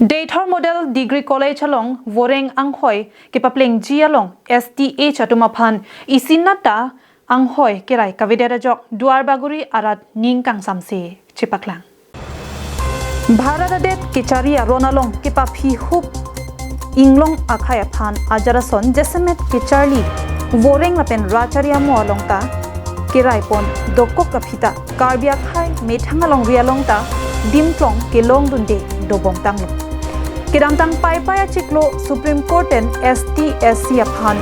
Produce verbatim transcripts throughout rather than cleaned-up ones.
Deithor Model Degree College along voreng anghoi kepaplengji along S T H atum aphan isinat ta anghoi kerai kavedet ajok Duarbagori arat ning kangsamse chepaklang. Bharat adet kechari aron along kepaphihup inglong akhei aphan ajat ason jasemet kecharli voreng lapen rachari amo along ta keraipon dokok aphi ta Karbi akhei methang alongri along ta dimplong kelongdunde dobom tanglo. Kedamtang Paipai achiklo Supreme Court pen S T S C aphan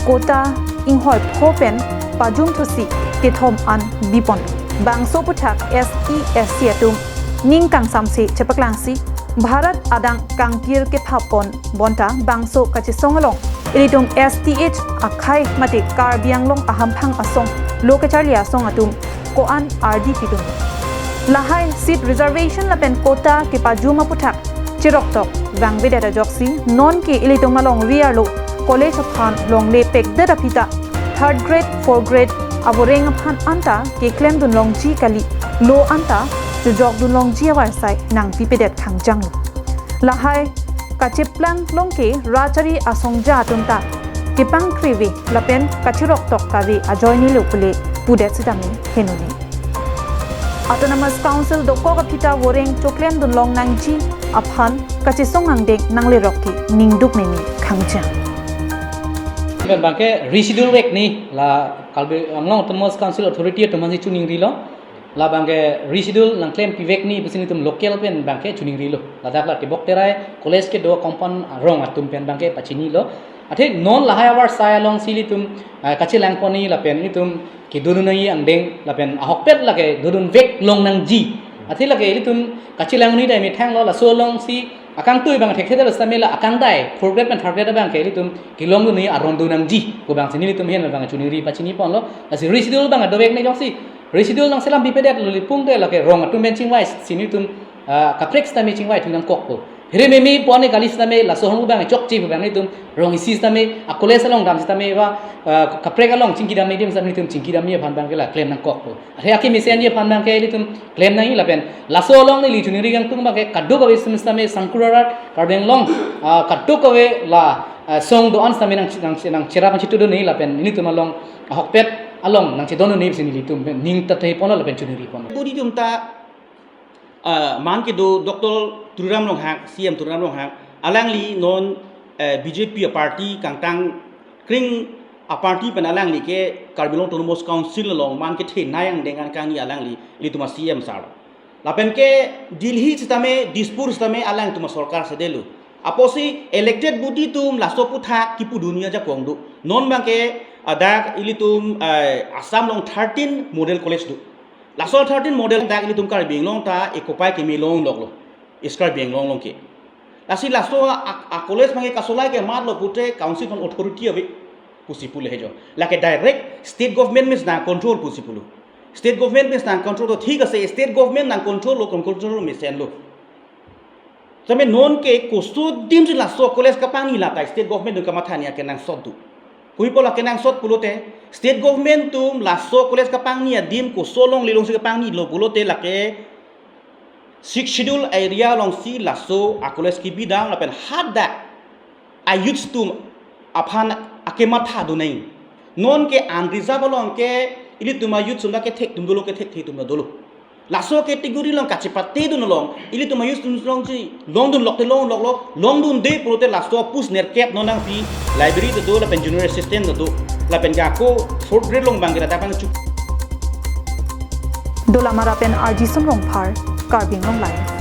quota inghoi pho pen pajum thusi kethom an bipon. Bangso aputhak S T S C atum ning kangsamse chepaklangsi Bharat adang kangkir kephapon bonta bangso kachesong along ilitum S T H akhei mate Karbi Anglong ahamphang asong lo kecharli asong atum ko-an ardi pidun. Lahai seat reservation lapen quota kepajum aputhak cheroktok vangvedet ajoksi nonke ilitum alongri arlo college aphan longle pekdet aphi ta third grade, fourth grade avoreng aphan anta keklemdun longji kali, lo anta chojokdun longji avarsai nangpipedet khangjanglo. Lahai kacheplang longke rachari asongja atum ta kepangkreve lapen kacheroktok kave ajoinelo pule pudet sitame henone. Autonomous Council dokok aphi ta voreng choklemdun long nangji aphan kachesong angdeng nanglerok ke ningduk meme khangjang. Bangke reschedule vekji la Karbi Anglong Autonomous Council Authority atum aphansi choningrilo. La bangke reschedule nangklem pivekji pusi nelitum local pen bangke choningrilo. Ladak la Tebok Terai college kedo compound arong atum pen bangke pachinilo. Athe non lahai avarsai alongsi ilitum, ah, kachelangponji lapen ilitum kedodun nangji angdeng lapen ahokpet lake dodunvek long nangji. Athe lake ilitum kachelangji dai methanglo, laso alongsi akangtui bang thekthe sitame la akangdai fourth grade pen third grade bangke ilitum kelongdunji aron do nangji pu bangsi nelitum ahin bang choningri pachiniponlo. Lasi reschedule bang dovekji jongsi reschedule nangselam pipedetlo, lipung te lake rong atum pen chingvaisi nelitum, ah, kaprek sitame chingvaithu nangkokpo. Phere meme pon-e kali sitame laso ahormu bang chokche pu bang nelitum rong isi sitame a college along dam sitame ba, ah, kaprek along chingkidam adim sitame nelitum chingkidamji aphan bangke la klem nangkokpo. Athe akemesen ji aphan bangke ilitum klem nangji lapen laso along neli choningri kangtung bangke kadokave sitame sangkur arat Karbi Anglong, ah, kadokave la, ah, song do-an sitame nang, nang, nangcherap nangchitudunji lapen nelitum along ahokpet along nangchedondunji pusi nelitum pen ning ta theiponlo lapen choningriponlo. Budi tum ta, ah, man kedo Doctor Tuliram Ronghang, C M Tuliram Ronghang, alangli non, eh, B J P party kangtang kring aparty pen alangli ke Karbi Anglong Autonomous Council along man kethenei angdeng an kangni alangli, ilitum a-C M sir. Lapen ke Delhi sitame, Dispur sitame alangtum asorkar sedetlo. Apotsi elected body atum laso aputhak kipudunji ajakong do. Non bangke adak ilitum, eh, Assam along thirteen model college do. Laso thirteen model dak ilitum Karbi Anglong ta ekopai keme longloklo. East Karbi Anglong along ke. Lasi laso a, a, a college bangke kasolai ke matlo pute council aphan authority ave pusi pulo hejo. Lake direct state government mesen nang control pusi pulo. State government mesen nang control to thik ase, state government nang control lo, kon control lo mesenlo. Tame nonke koso adim si laso college kapangni lata state government atum kamatha ni akenangsot do. Kopi apot la kenangsot pulote state government atum laso college kapangni adim koso along lelong si kapangnilo pulote lake Sixth Schedule area alongsi laso a college kebidam lapen hadak a youths atum aphan akemathadun nang. Nonke unreserved along ke ilitum a youths atum ta kethekdun dolo, kethekthe atum ta dolo. Laso category along kachepatedun along ilitum a youths atum alongsi longdunlok te longloklo, longdunde pulote laso post nerkep non nangpi, library ta do lapen junior assistant ta do lapen ke ako fourth grade along bangke ta bang chuk. Dolamara pen R G Sum Rongphar, Karbi Anglong Live.